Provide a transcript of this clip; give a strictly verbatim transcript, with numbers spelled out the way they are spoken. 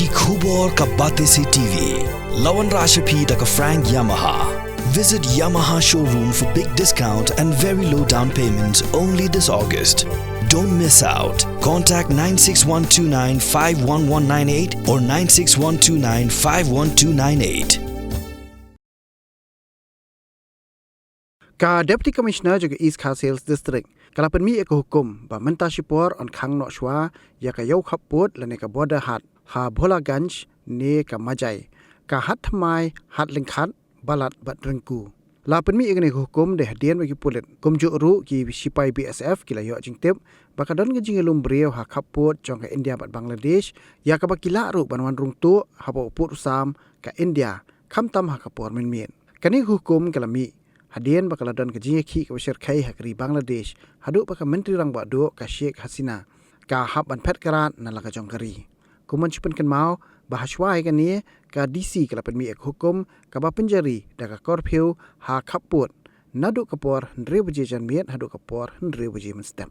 Ki khubor ka Batesi T V. La wanrah sha phi da ka Frank Yamaha. Visit Yamaha showroom for big discount and very low down payment only this August. Don't miss out. Contact nine six one two nine five one one nine eight or nine six one two nine five one two nine eight. Ka Deputy Commissioner jong ka East Khasi Hills District ka la pynmih ïa ka hukum ba mynta shipor yn khang noh shuwa ïa ka ïew khappud lane ka border haat ha Bholaganj ne ka Majai, ka Hatthymmai, Hatlyngkhat, Balat bad Ryngku. La pynmih ïa kane ka hukum dei hadien ba ki pulit kumjuh ruh ki sipai B S F ki la ïoh jingtip ba ka don ka jingïalum briew ha khappud jong ka India bad Bangladesh, ïa kaba ki lah ruh ban wan rung tuh hapoh u pud u sam ka India, khamtam ha ka por mynmiet. Kane ka hukum ka la mih hadien ba ka la don ka jingïakhih kaba shyrkhei ha ka ri Bangladesh haduh ba ka Myntri Rangbah Duh ka Sheikh Hasina ka hap ban phet krad na la ka jong ka ri. Kum ban shu pynkynmaw ba ha shuwa ïa kane, ka D C ka la pynmih ïa ka hukum kaba pynjari da ka curfew ha khappud naduh ka por hynriew baje janmiet haduh ka por hynriew baje mynstep.